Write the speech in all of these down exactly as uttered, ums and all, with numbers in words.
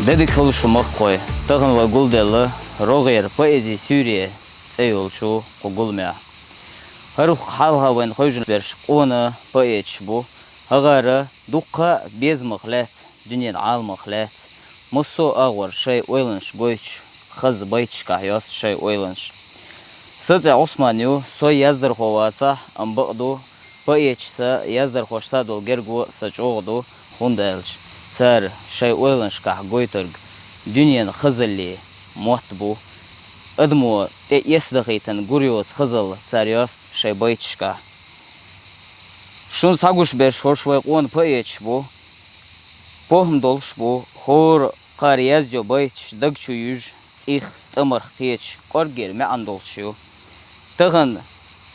Де дика хуьлда шун, махкахой, тахан вай гулделла «РогӀера поэзен суьйре» цӀи йолчу кху гуламехь. ХӀара хьалха вайна хевшина берш къона поэташ бу. ХӀара дуккха а безамах лаьцна, дуьненан Ӏаламах лаьцна, массо а агӀор шайн ойланаш гойтуш, хаза байташкахь йоссу шайн ойланаш. Сан цӀе Ӏусман ю, со яздархо вацахь, амма бакъду, поэташца, яздархошца долу герго сан чӀогӀа ду, хӀунда аьлча цара шайн ойланашкахь гойтург дуьненан хазаллин мотт бу. Адамо тӀе эцадахийтина гур йоцу хазалла цара йоссу шайн байташкахь. Шуна схьагуш берш хӀорш вай къона поэташ бу, похӀма долуш бу, хӀора кхара язйо байташ даг чу юьжу, цӀих, тӀамарх кхеташ, кӀоргера маьӀна долуш ю. Тахана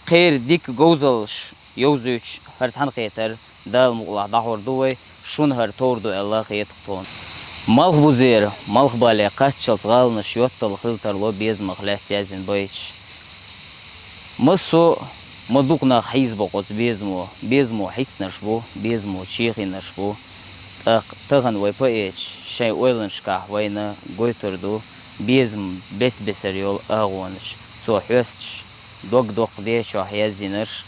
кхеран дика говзаллаш йовзуьйтуш, хӀара цхьаьнакхетар Дала мукъалахь дӀахьур ду вай, шуна хӀара товр ду аьлла хета тхуна. Малхбузера, малхбале кхаччалц гӀаланаш йоттал хила тарло безамах лаьцна яздина байташ. Массо а, ма дукха нах хьийзабо оцу безамо, безамо хьистанарш бу, безамо чехийнарш бу. ТӀаккха тахана вай поэташ шайн ойланашкахь вайна гойтур ду безам бес-бесара йолу агӀонаш, цо хьоьстуш дог доккха дечохь яздинарш,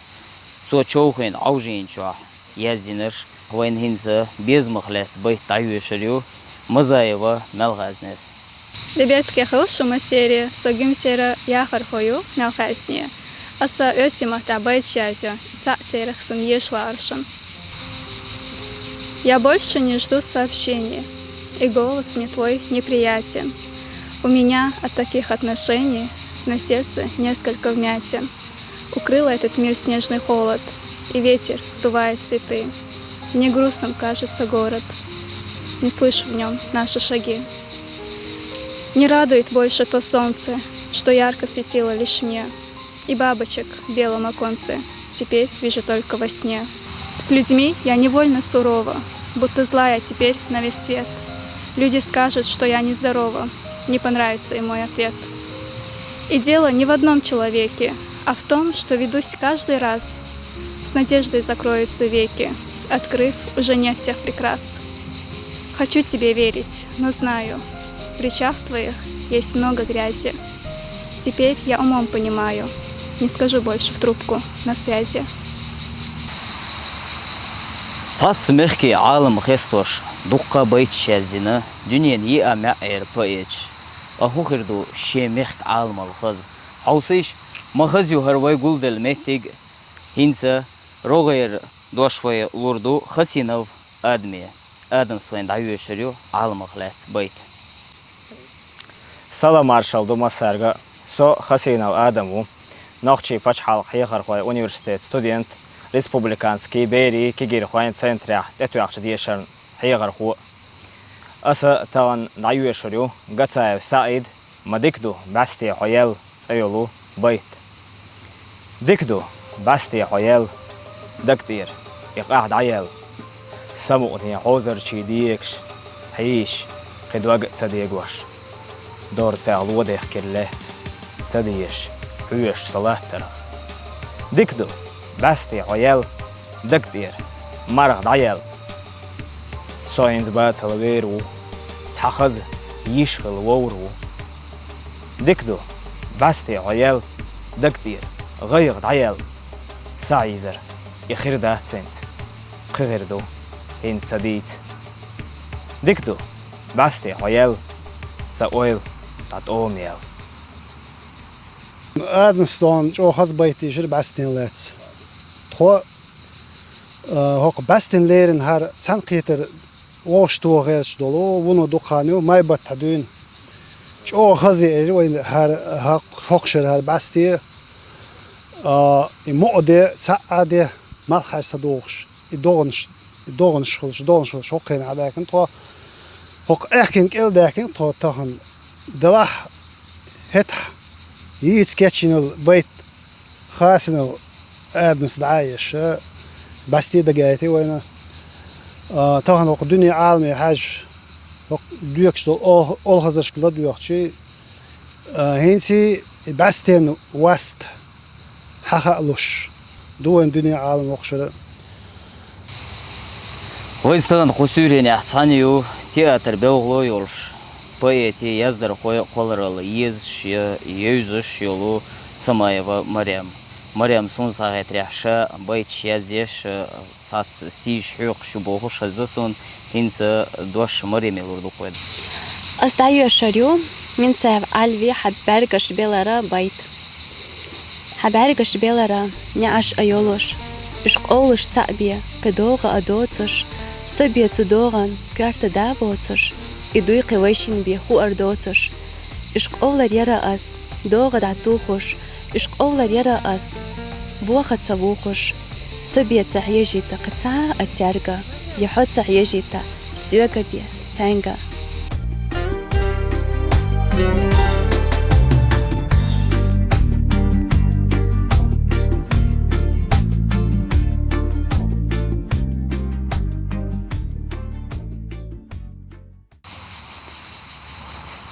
цо човхийна Ӏовжийначохь яздинарш. Вайна хӀинца безамах лаьцна байт дӀайоьшур ю Мазаева Малхазнес. Де бертахь хуьлда шун массеран, со Гуьмсера яхархо ю Малхазне. Аса оьрсийн маттахь байташ язйо, и цхьаъ церах суна езаш лаара шуна. Я больше не жду сообщений, и голос мне твой неприятен. У меня от таких отношений на сердце несколько вмятин. Укрыл этот мир снежный холод, и ветер сдувает цветы. Мне грустным кажется город, не слышу в нем наши шаги. Не радует больше то солнце, что ярко светило лишь мне, и бабочек в белом оконце теперь вижу только во сне. С людьми я невольно сурова, будто злая теперь на весь свет. Люди скажут, что я нездорова, не понравится им мой ответ. И дело не в одном человеке, а в том, что ведусь каждый раз. С надеждой закроются веки, открыв, уже нет тех прикрас. Хочу тебе верить, но знаю, в речах твоих есть много грязи. Теперь я умом понимаю, не скажу больше в трубку «на связи». Цхьацца мехкийн Ӏалам хестош, дуккха а байташ яздина дуьненан йиъа маьӀӀера поэташ. Ткъа хӀун хир ду шен мехкан Ӏаламал хаза? Хьовсийша, ма хаза ю хӀара вай гулделла меттиг. ХӀинца рогӀера дош вай лур ду Хасинов Адаме. Адамас вайна дӀайоьшур ю Ӏаламах лаьцна байт. Салам-маршалла ду массаьрга а. Со Хасинов Адам ву, Нохчийн пачхьалкхан хьехархойн университетан студент, республиканский берийн кегийрхойн центрехь тӀетоьхначу дешаран хьехархо а. Аса тахана дӀайоьшур ю Гацаев СаӀидан «Ма дика ду, бӀаьсте хьо яьлла» цӀе йолу байт. Дика ду, бӀаьсте хьо яьлла, даг тӀера и къахь дӀаяьлла. Самукъане хьозарчий дегаш, хьийзаш, кхин дог а ца дегош. Дора царна ло дехкира ле, ца дезаш, хьоьжуш со латтарх. Дика ду, бӀаьсте хьо яьлла, даг тӀера марха дӀаяьлла. Со хӀинца бацал вер ву, цхьа хаза йиш хилла вовр ву. Дика ду, бӀаьсте хьо яьлла, даг тӀера гӀайгӀа дӀаяьлла. Са хьийзар и хир дац хӀинца, кхин хир ду, хӀинца ца дийца. Дика ду, бӀаьсте хьо яьлла, сан ойла дӀа тӀома яьлла. Адамас тахана чӀогӀа хаза байт дийшира бӀаьстенах лаьцна. Тхо, а, хӀокху бӀаьстенан леррина хӀара цхьаьнакхетар вовшахтоха гӀерташ долу вуно дукха хан ю, май баттахь дуьйна. ЧӀогӀа хаза еара вайна хӀара, хӀокху шарахь хӀара бӀаьсте, а, и мукъа де, цхьаъ де, малххьара са дохуш, и догӀанаш, и догӀанаш хуьлуш, догӀанаш хуьлуш хӀокху хенахь даьккхина тхо. ХӀокху аьхкенан кӀел даьккхина тхо тахана. Делахь, хӀетахь йийца кечйина байт Хасинов Адамас дӀа а еш, бӀаьсте дагаийти вайна. А, тахана хӀокху дуьне Ӏаламе хьаьжча, хӀокху доькъуш долу ол-, олхазаршка ладоьгӀчий, а, хӀинций и бӀаьстенан васт хьаха а луш ду вайн дуьне Ӏалам вокхушара. Вайца тахана кху суьйренехь цхьаьна ю театр белхало а йолуш, Поэти, яздархой кхолларалла езаш я, евзаш йолу Цамаева Марем. Марем, суна схьахетарехь, ша байташ язъеш, цхьацца сийсаз хьоькхуш ю бохуш хезна суна, хӀинца дош Мареме лур ду-кх вай. Ас дӀайоьшур ю Минцаев Ӏалви «Хьан бӀаьргаш белара» байт. Хьан бӀаьргаш белара, неӀарш а йолуш, уьш къовлуш цхьаъ бен, кхин догӀа а доцуш, со бен цу догӀан коьрта да а воцуш, и дуй кхин вайшин бен хуур доцуш. Уьш къовлур яра ас, догӀа дӀатухуш, уьш къовлур яра ас, бохаца вухуш. Со бен ца хьежийта кхин цхьа а цаьрга, я хьо ца хьежийта соьга бен цаьнга.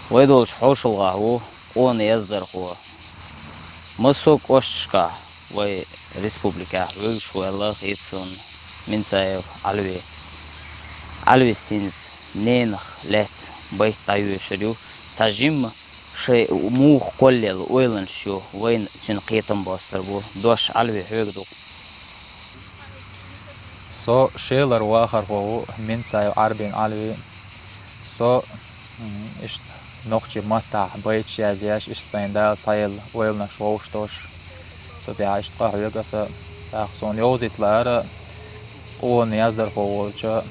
Вай долчу хьошалгӀахь ву къона яздархо. Массо а кӀошташкахь вай республикехь вевзаш ваьлла хета суна Минцаев Ӏалви. Ӏалвис хӀинца ненах лаьцна байт дӀайоьшур ю. Цхьа жимма шайн муха кхоллаелла ойланаш ю, вайна цуьнан кхетам бостур бу. Дош, Ӏалви, хьоьга ду-кх. Со Шелара вахархо ву, Минцаев Ӏарбин Ӏалви. Со, м, иштта нохчийн маттахь байташ язъеш, иштта сайна Дала схьаелла ойланаш вовшахтосуш. Цу тӀехь иштта къахьоьгу аса, тӀаккха суна йовзийта лаьара къона яздархо волчу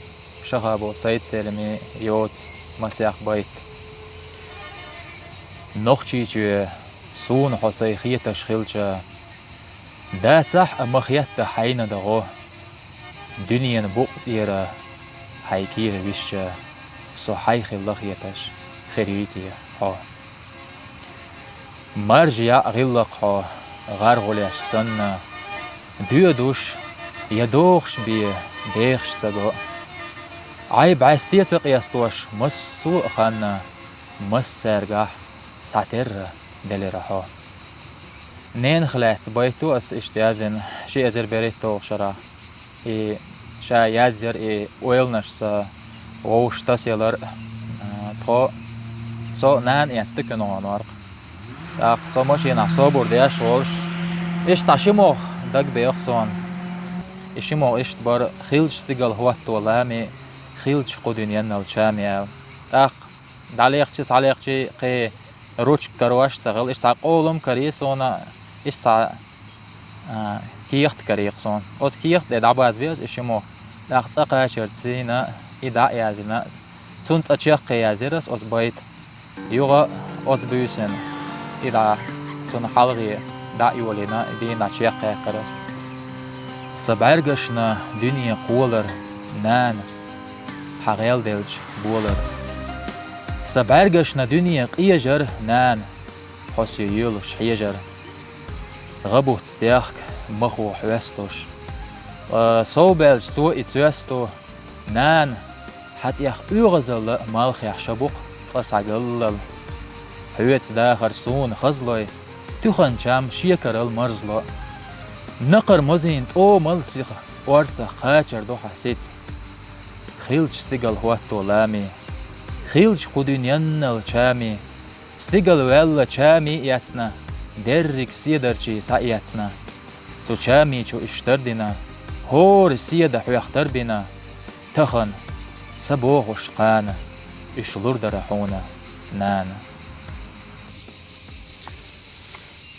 Шахабов Сайд-Селиман йоцу масех байт. Нохчийчоь, суна хьо сайн хеташ хилча, дацахь а ма хетта хьайна дан гӀо. Дуьненан букъа тӀера хьайн кийра висча, со хьайн хилла хеташ хир юй те хьо? Маржа яӀ гӀиллакх хьо, гӀар гӀулеш санна, доьдуш я дохуш бен дехаш ца го. Ӏай бӀаьсте ца къестош массо а ханна, массаьргахь цхьатерра делира хьо. Ненах лаьцна байт ду аса иштта яздина, ши эзар берхӀитталгӀачу шарахь. И ша язъяр, и ойланашца вовшахтасаялар, а, тхо, со нана эцна куьнахонорх. ТӀаккха со машенахь собар деш волуш, иштта цхьа ши мох дагабеха суна. И ши мох иштта бара: «Хилча стигала хӀотто лами, хилча кху дуьненал чами», – аьлла. ТӀаккха дӀалехча, схьалехча, кхин ручка карош а ца хилла, иштта цхьа къолам карий суна, иштта цхьа, а, кехат карий-кх суна. Оцу кехата тӀе дӀабазве аса и ши мох. ТӀаккха цӀа кхачарцийна, и дӀа а яздина, цунна цӀа чекх а яздира аса оцу байта. Юха оцу буьйсанна и дӀа цунна хьалхе дӀа а йолийна, и дийна дӀа чекх а яьккхира аса. Сан бӀаьргашна дуьне кхолар, нана, хьан гӀелделча болар. Сан бӀаьргашна дуьне къежар, нана, хьо соь йоьлуш хьежар. ГӀа буц дехка махо хьоьстуш, ткъа совбаьлча цо и цоьсту. Нана, хьан тӀех оьгӀазалла малхехь шабукх цкъа схьагаллал. Хьоьца дахар суна хазлой, туьхан чам шекарал марзло. Накхара мозийн тӀомал сиха орцах кхачар ду хьан сица. Хилча стигала хӀотто лами, хилча кху дуьненал чами, стигала ваьлла чами эцна, дерриг седарчий схьаэцна. Цу чами чу уьш тардина, хӀора седа хьоьх тарбина, тахана, ца бохуш кхана, уьш лур дара хьуна, нана.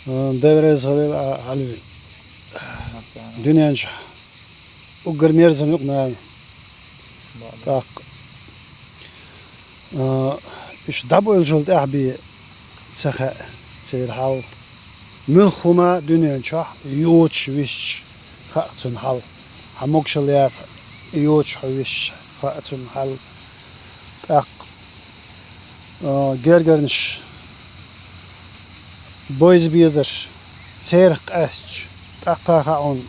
Дела реза хуьлда, Ӏалви. Дуьнен чохь уггар мерзана ю-кх нана. ТӀаккха, а, уьш дӀабоьллачул тӀаьхьа бен ца хаьа церан хьал. Муьлхха хӀума дуьнен чохь йоцуш висча хаьа цуьнан хьал. Хьан могушалла яц йоцуш хьо висча хаьа цуьнан хьал. ТӀаккха, а, гергарнаш, бойза безарш, церах къаьсташ, тӀаккха хаьа хьуна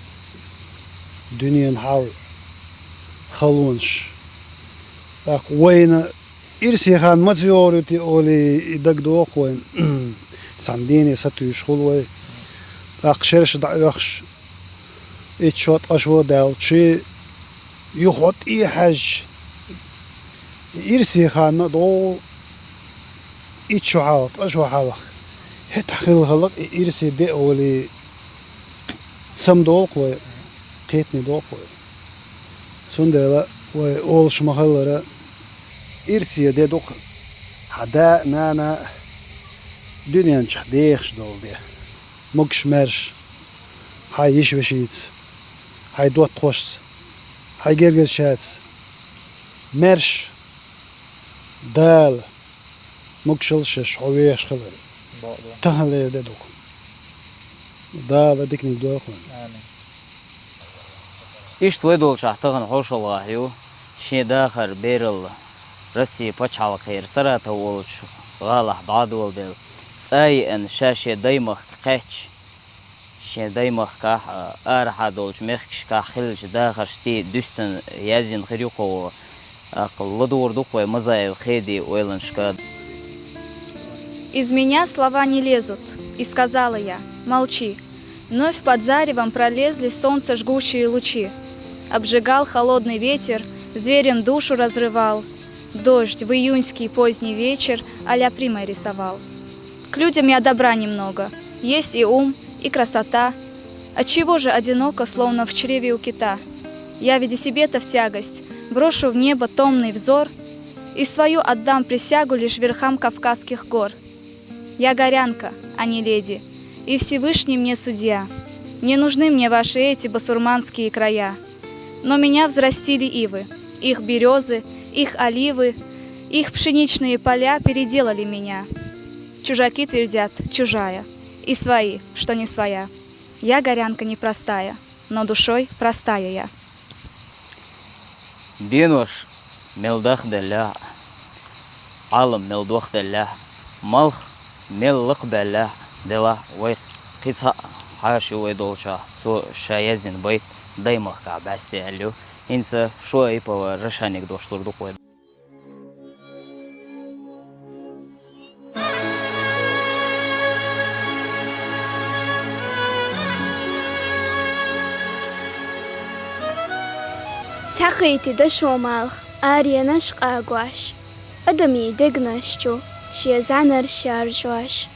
дуьненан хьал, халонаш. ТӀаккха вайна ирсе хан маца йогӀур ю те олий, и дагадогӀу-кх вайна. Цхьана дийне сатуьйсуш хуьлу вай. ТӀаккха шераш дӀаоьхуш, итт шо, ткъа шо даьлча, юха тӀехьаьжча, ирсе ханна а догӀу, Итт шу хьалха, ткъа шу хьалха. ХӀетахь хилла хӀаллакъ и ирсе де олий, сам долу вай, кхетаме долу вай. Цундела вай олуш ма-хиллара, ирсе де ду-кх хьан да а, нана а дуьнен чохь дехаш долу де. Могуш-маьрша, хьайн йиша-вешица, хьайн доттагӀашца, хьайн гергарчаьрца, маьрша, Дала могушалла шаьш хьо вехаш хилар. Бакъду. Таханлера де ду-кх. Дала диканиг дойла хьуна. Амин. Иштта вай долчохь тахана хьошалгӀахь ю, шен дахар бералла Россия пачхьалкхера Саратов волчу гӀалахь дӀадоладелла, цӀа а еана, ша шен даймахка кхаьчча, шен даймахкахь а, арахьа долчу мехкашкахь хиллачу дахарш сий дуьстина яздина хир ю кхо, тӀаккха ладугӀур ду-кх вай Мазаев Хедин ойланашка. Из меня слова не лезут, и сказала я: «Молчи». Вновь под заревом пролезли солнца жгучие лучи. Обжигал холодный ветер, зверем душу разрывал. Дождь в июньский поздний вечер а-ля Примы рисовал. К людям я добра немного, есть и ум, и красота. Отчего же одиноко, словно в чреве у кита? Я ведь и себе-то в тягость, брошу в небо томный взор и свою отдам присягу лишь верхам Кавказских гор. Я горянка, а не леди, и Всевышний мне судья. Не нужны мне ваши эти басурманские края. Но меня взрастили ивы, их березы, их оливы, их пшеничные поля переделали меня. Чужаки твердят: «Чужая», и свои, что не своя. Я горянка непростая, но душой простая я. Денош мел дахделлехь а, Ӏалам мел дохделлехь а, малх мел лакхабеллехь а, делахь а вай кхин цхьаъ хьаша ю вай долчохь, цо ша яздина байт даймахкахь бӀаьсте аьлла ю. ХӀинца Шоайпова Рашаниг дош лур ду-кх вай. Схьакхийти дашо малх аренаш къагош, адамийн дегнаш чу шен зӀаьнарш шаржош.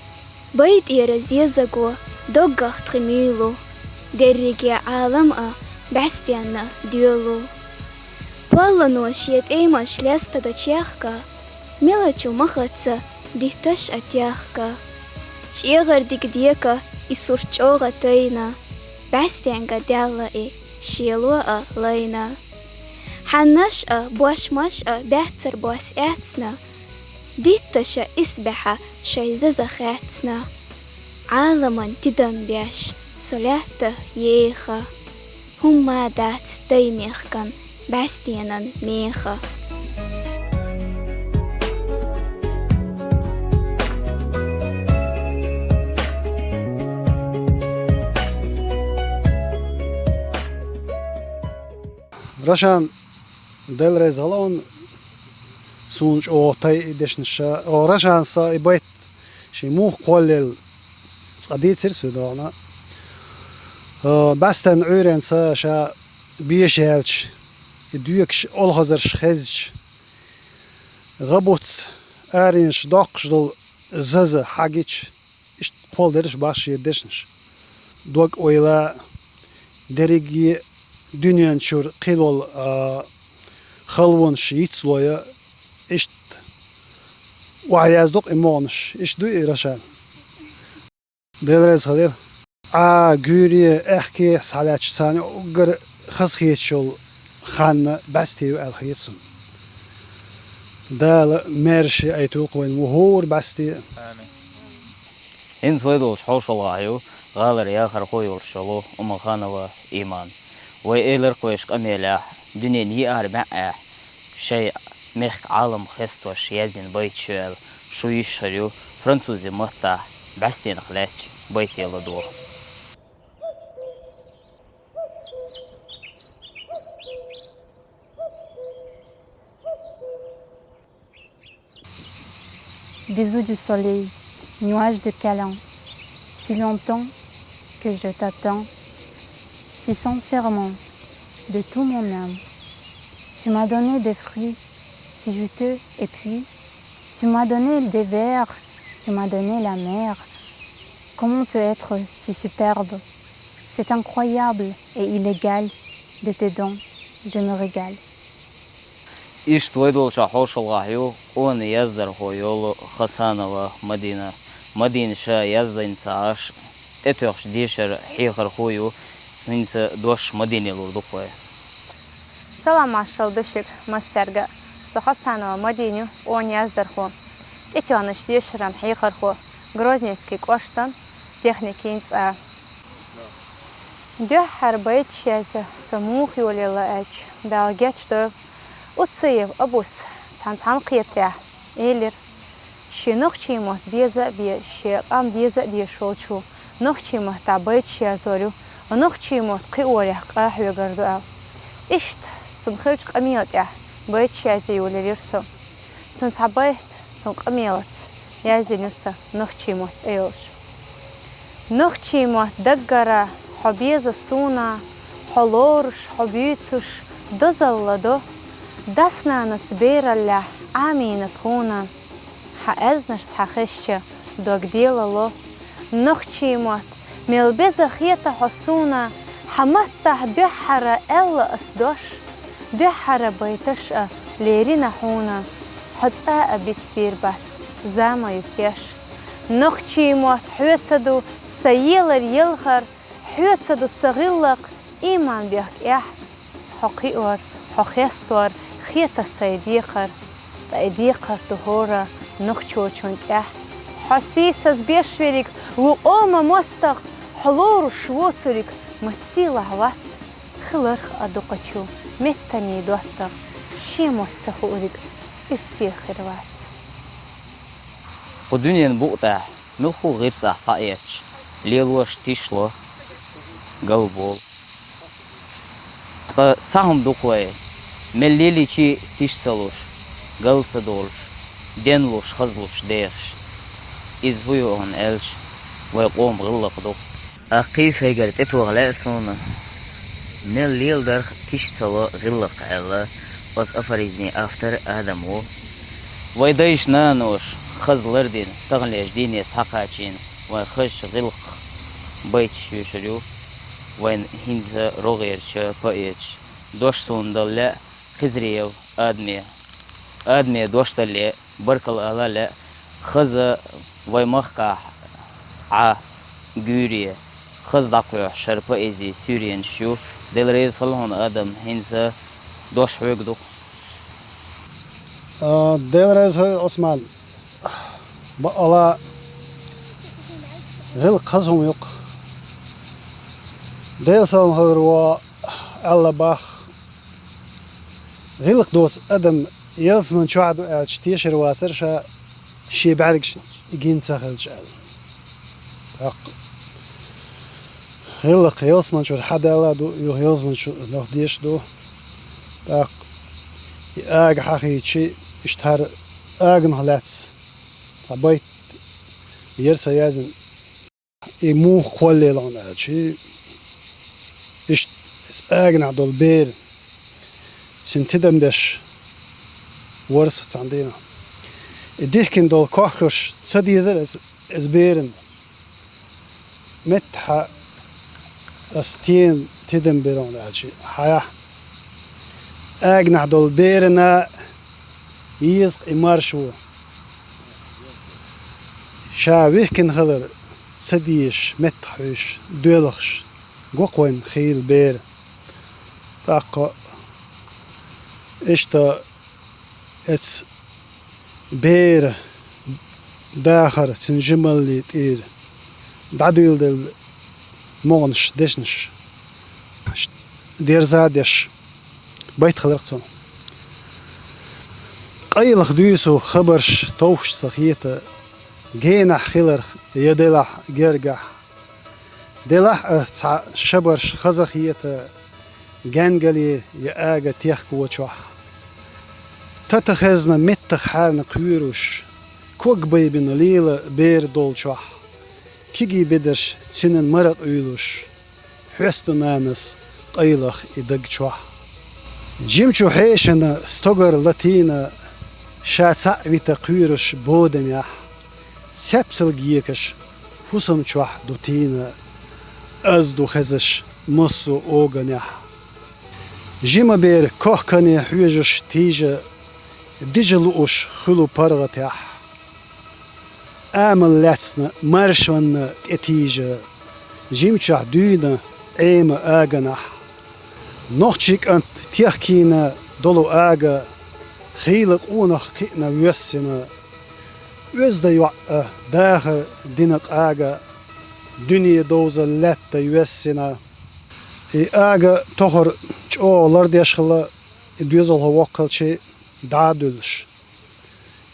Байтера зезаго доггах тхи муьйлу, дерриге Ӏалам а бӀаьстенна доьлу. Поллано шен тӀемаш лестадо чехка, мелачу махаца дитташ а техка. ЧӀегӀардиг дека и сурт чӀогӀа тайна, бӀаьстенга даьлла и шело а лайна. Хьаннаш а, бошмаш а баьццара бос эцна, дитташа исбаьхьа шайн заза хаьцна. Ӏаламан тидам беш со лаьтта еха, хӀумма дац даймехкан бӀаьстенан меха. Рашан, Дела реза хуьлда хьуна, суна чӀогӀа тай и дешнаш. О, Рашан, сан и байт шен муха кхоллаелла цкъа дийцира соьга догӀна. Э, бӀаьстенан Ӏуьйренца ша беша яьлча, и доьгаш, олхазарш хезча, гӀа буц аренаш доккхуш долу заза хьагича, иштта кхолладелира бах шен дешнаш. Дог-ойла, дерриге дуьнен чуьра кхин долу, а, халонаш йицло я, иштта охьаяздо-кх и могӀанаш. Иштта дуй и, Рашан? Дела реза хуьлда. Ӏа, гуьйре, аьхке схьалаьтташ, царна уггар хазахеташ йолу хан бӀаьсте ю аьлла хета суна. Дала маьрша яйтийла-кх вайна мухӀар бӀаьсте. Амин. ХӀинца вай долчу хьошалгӀахь ю гӀалара яхархо йолуш йолу Умаханова Иман. Вай элира-кх вайша къамелехь, дуьненан йиъар маьӀӀехь шайн мехкан Ӏалам хестош яздина байташ ю аьлла, шу йиш хир ю французийн маттахь бӀаьстенах лаьттачу байте ладогӀа. Bisous du soleil, nuage de câlin, si longtemps que je t'attends, si sincèrement, de tout mon âme, tu m'as donné des fruits si juteux et puis, Tu m'as donné des vers, tu m'as donné la mer. Comment peut être si superbe? C'est incroyable et illégal de tes dons, je me régale. Иштта вай долчохь хьошалгӀахь ю къона яздархо йолу Хасанова Мадина. Мадина ша яздина ца Ӏаш, тӀетоьхча дешар хьехархо ю, хӀинца дош Мадине лур ду-кх вай. Салам-маршалла ду шуьга массаьрга. Со Хасанова Мадина ю, къона яздархо, тӀетоьхначу дешаран хьехархо, Грозненский кӀоштан техникийн цӀа. Дуьххьара байташ язъян со муха йолаелла аьлча, Дала гечдойла, Уциев Абус цхьана цхьаьнакхетарехь элира: шен нохчийн мотт беза а бе, шен къам деза а дезаш волчо нохчийн маттахь байташ язъяр ю, нохчийн мотт кхиорехь къа хьоьгур ду аьлла. Иштта, цунна хиллачу къамела тӀехь байташ язъян йолаелира со. Цуьнан цхьа байт цуьнан къамелаца язйина ю сан, «Нохчийн мотт» цӀе йолуш. Нохчийн мотт даггара хьо беза суна, хьо лоруш, хьо буьйцуш, дозалла до. Дас-нанас бераллехь Ӏамийна тхуна, хьан аьзнаш схьахезча, дог делало. Нохчийн мотт мел беза хета хьо суна, хьан маттахь дуьххьара аьлла ас дош, дуьххьара байташ а лерина хьуна, хьо цкъа а бицбийр бац, зама ю теш. Нохчийн мотт хьоьца ду сан елар елхар, хьоьца ду сан гӀиллакх, иман бехк эхь. Хьо кхиор, хьо хестор хета сайн декхар, ткъа и декхар ду хӀора нохчочун тӀехь. Хьо сийсаз беш верг ву къоман мостагӀ, хьо лоруш воцург массийлахь вац. Хиларх а дукхачу меттанийн доттагӀ, шен мотт ца хуург ирсе хир вац. Кху дуьненан букъа тӀехь муьлхха гӀирс ахь схьаэцча, лелош тишло, галболу. Ткъа цхьа хӀума ду-кх вай, мел лелийча а тиша ца луш, гал ца долуш, денлуш, хазлуш дехаш. Иза хӀун ю хьуна аьлча, вай къоман гӀиллакх ду-кх. Аккхий сайгара тӀетоха лаьа суна, мел леладарх тиша ца ло гӀиллакх аьлла, оцу афоризмин автор Адам ву. Вай дайша-наноша хаза лардина, таханлерчу дийне схьакхачийна, вайн хазачу гӀиллакхах байташ йоьшур ю вайн хӀинца рогӀерчу поэташа. Дош суна дала лаьа Хизриев Адаме. Адаме дош далале, баркалла ала лаьа, хаза вайн махкахь Ӏа, гуьйре, хаза дӀакхоьхьуш хӀара поэзин суьйренаш ю. Дела реза хуьлда хьуна, Адам, хӀинца дош хьоьга ду-кх. А, Дела реза хуьлда, Ӏусман. Бакъала, гӀиллакх хаза хӀума ю-кх. Делан салам хилар ву аьлла боху, гӀиллакх доцу адам ялсамани чохь ду аьлча, тешар вацара ша, шен бӀаьргашна гина ца хилча аьлла. ТӀаккха гӀиллакх ялсамани чуьра хьадаьлла ду, юха ялсамани чу нах деш ду. ТӀаккха и ага хьахийча, иштта хӀара аганах лаьцна цхьа байт яра сан яздина. И муха кхоллаелла хьуна аьлча, иштта иза аганахь долу бер, цуьнан тидам беш вара со цхьана дийнахь. И дихкина долу кохкаш ца дезара иза, иза беран. Меттахь ас тен тидам бира хьуна аьлча, хьан аганахь долу берана еза-кх и маршо. Ша вихкина хилар ца дезаш, меттахь хьуьйсуш, доьлхуш, го-кх вайн хийла бер. ТӀаккха иштта эцу беран дахар, цуьнан жималлин тӀера дӀадуьйладелла могӀанаш, дешнаш дерза а деш, байт хилира-кх цунна. Къайлаха дуьйцу хабарш товш ца хета, генахь хиларх я делахь гергахь. Делахь а цхьа шабарш хаза хета, генгале я ага техкочохь. Тата хезна меттах хьаьрна кхоьруш, ког байбина лела бер долчохь. Кегий бедарш цуьнан маракъ уьйлуш, хьоьсту нанас къайлах и даг чохь. Жимачу хьешана стогар латийна, Ша цхьаъ вита кхоьруш боданехь, цепцал гекаш хӀусам чохь ду тийна, аз ду хезаш массо а оганехь. Жима бер кохкане хьоьжуш тийжа, дижа лууш хуьлу паргӀатехь. Амал лаьцна маршонна тӀетийжа, жимчохь дуьйна Ӏема аганахь. Нохчий кӀант техкийна долу ага, хийла къонах кхиъна воьссина. Оьзда йоӀа дахар дина къага, дуьне довза лаьтта йоьссина. И ага тохар чӀогӀа лардеш хилла, и доьзалхо воккхалчий дӀа а дуьллуш.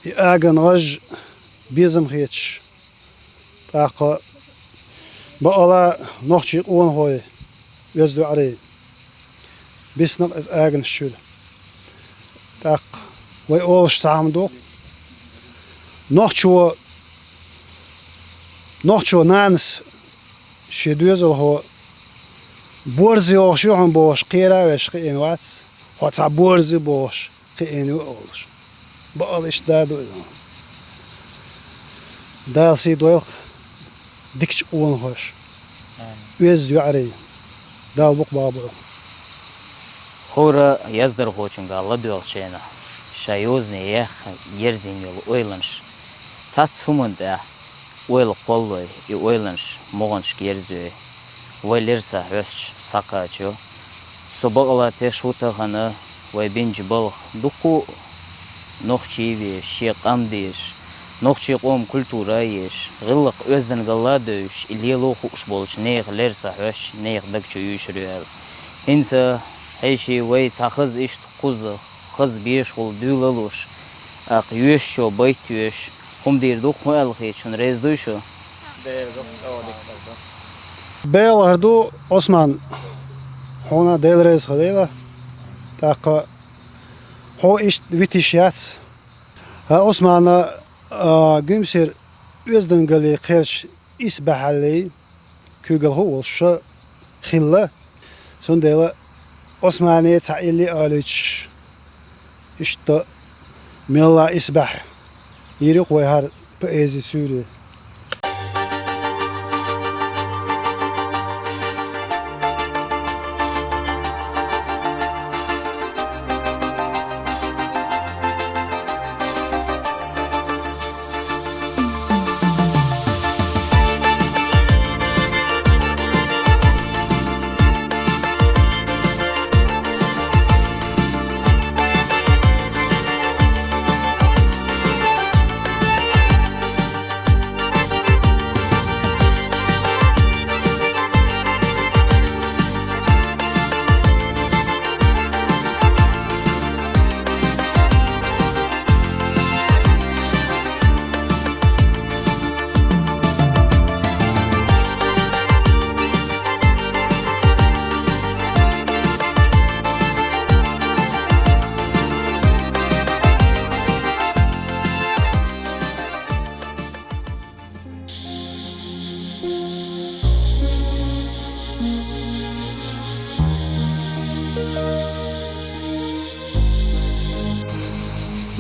И аган гӀаж безам хеташ. ТӀаккха бакъала нохчий къонахой, оьзда веарий, биснакъ иза аганаш чуьра. ТӀаккха вай олуш цхьа хӀума ду. Нохчо, нохчо нанас шен доьзалхо борз йогӀуш ю хьуна бохуш, кхера а веш кхиъна вац, хьо цхьа борз ю бохуш кхиъна ю олуш. Бакъала иштта да ду иза. Дала сий дойла-кх дикачу къонахоша. Оьзда веарий, Дала букъ бахьа бойла. ХӀора яздархочуьнга ладоьгӀучу хенахь, ша йозане яьхна ерзийна йолу ойланаш, цхьацца хӀуманна тӀехь ойла кхоллой, и ойланаш могӀанашка ерзайой, вай лерса хьоьстуш схьакхачайо. Со бакъала теш ву тахана вай бинчу балха дуккха а нохчий везаш, шен къам дезаш, нохчийн къоман культура а езаш, гӀиллакх оьздангалла а девзаш, и лело хууш болчу нехан лерса хьоьстуш, нехан даг чу юьйшур ю аьлла. ХӀинца хьеший вай цхьа хаза иштта кхуза, хаза бешахула дуьйла а луш, тӀаккха йоьшучо байт йоьшуш, хӀума дийр ду-кх, хӀун аьлла хета, шуна реза дуй шу? Бегала хир ду, Ӏусман, хьуна Дела реза хуьлийла. ТӀаккха хьо иштта витиш яц. Ӏусмана, а, Гуьмсера оьздангаллин кхерч исбаьхьаллий, куьйгалхо а волуш ша хилла. Цундела Ӏусмане цхьа илли а алуьйтуш, иштта мелла а исбаьхьа йийр ю-кх вай хӀара поэзи суьйре.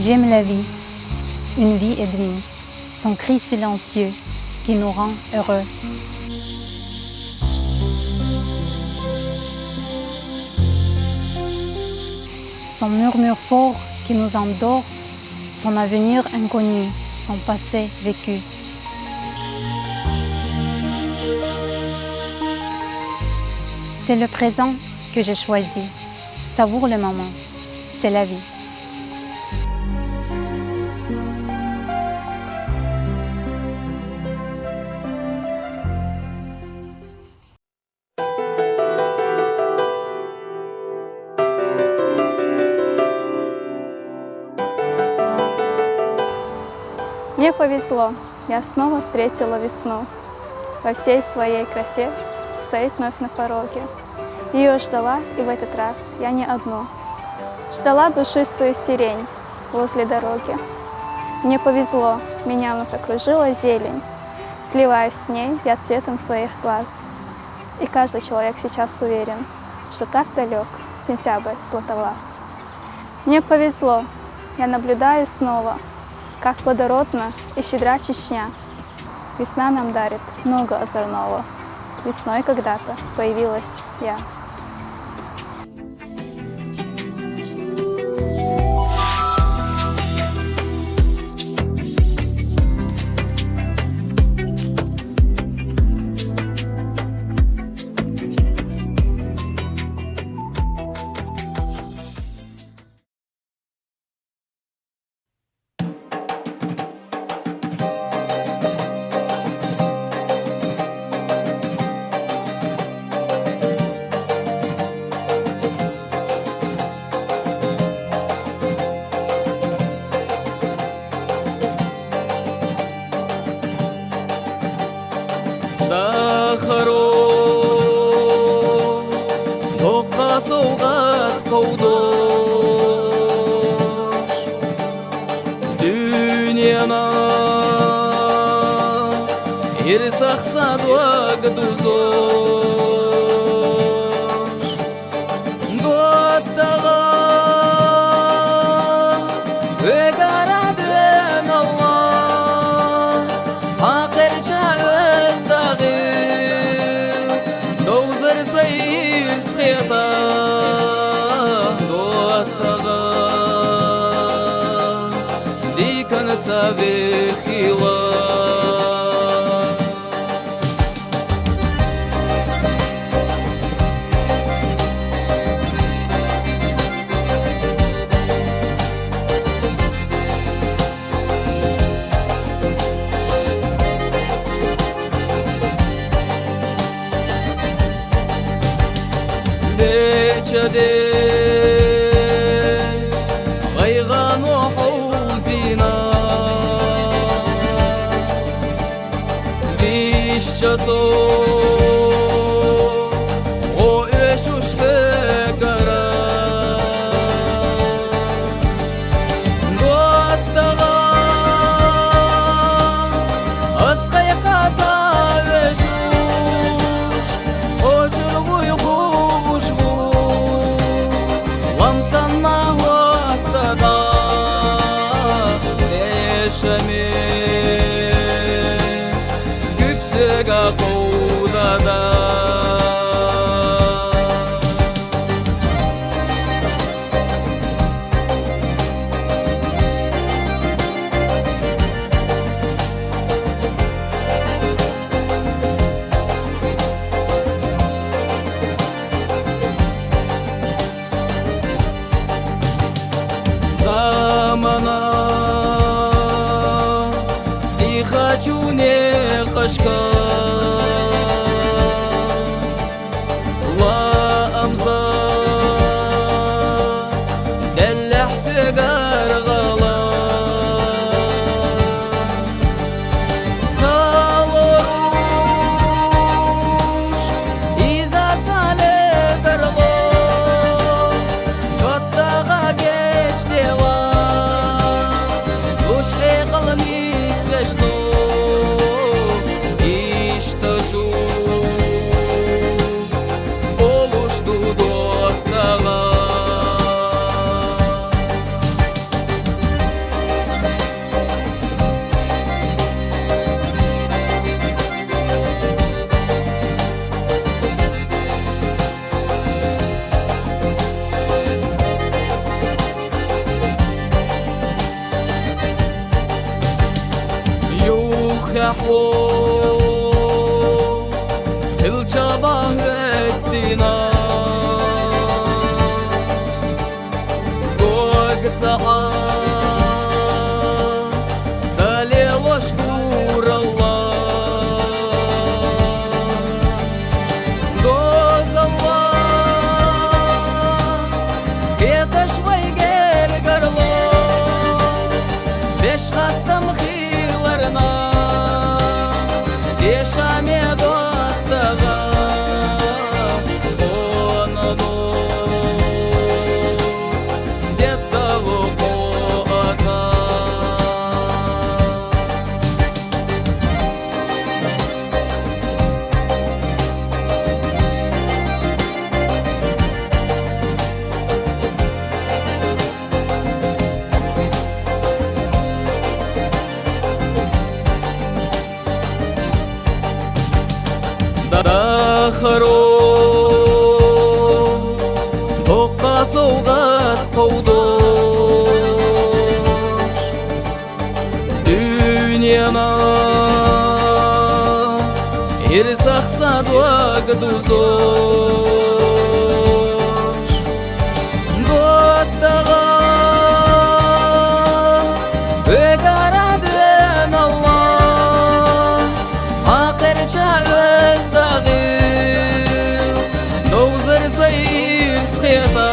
J'aime la vie, une vie et demie, son cri silencieux qui nous rend heureux. Son murmure fort qui nous endort, son avenir inconnu, son passé vécu. C'est le présent que j'ai choisi. Savoure le moment. C'est la vie. Мне повезло, я снова встретила весну. Во всей своей красе стоит вновь на пороге. Её ждала, и в этот раз я не одну. Ждала душистую сирень возле дороги. Мне повезло, меня вновь окружила зелень, сливаясь с ней я цветом своих глаз. И каждый человек сейчас уверен, что так далёк сентябрь златовлас. Мне повезло, Я наблюдаю снова, как плодородна и щедра Чечня. Весна нам дарит много озорного. Весной когда-то появилась я. Дахаро дохха совгъат ховдош, дюньяна ирсахса дог дузош. Доттагъа, вегара дуьнала, хьакъирча оьз дагъи, довзар са ирс хета. Доттагъа, диканца вехила. Бечаде гъайгъано хьовзина. Вишшасо гъо оьшуш хьегара. Доттагъа, аз кхайкха ца оьшуш, хьо чуьлгуй хууш ву, лам санна хӀоттада дешаме, куьпсега ховдада. Замана сиха чуьне къашка, лаамза деллахь сигар гъала. Салоруш иза сале гарло, доттагъа гечдела, луш хьекъал мискъешло, иштта чу олуш ду доттагъа. Юххехь хьо хилча бахӀоьттина, дог ца Ӏа, ца лелош куралла. Дозалла хеташ вай гергарло, беш хастам хиларна, деша ме доттагъа, оно до деттагъо кхоаца. Хыру, бокка совгат ховдош. Дюйнена ир сахса дуаг дузош. Дуаттага вегара дуэн Аллах, акъыр чавыз дагы, довзыр сайыр схета.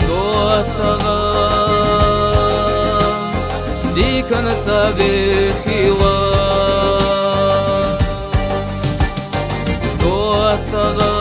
Дуаттага дикан цавихила. Дуаттага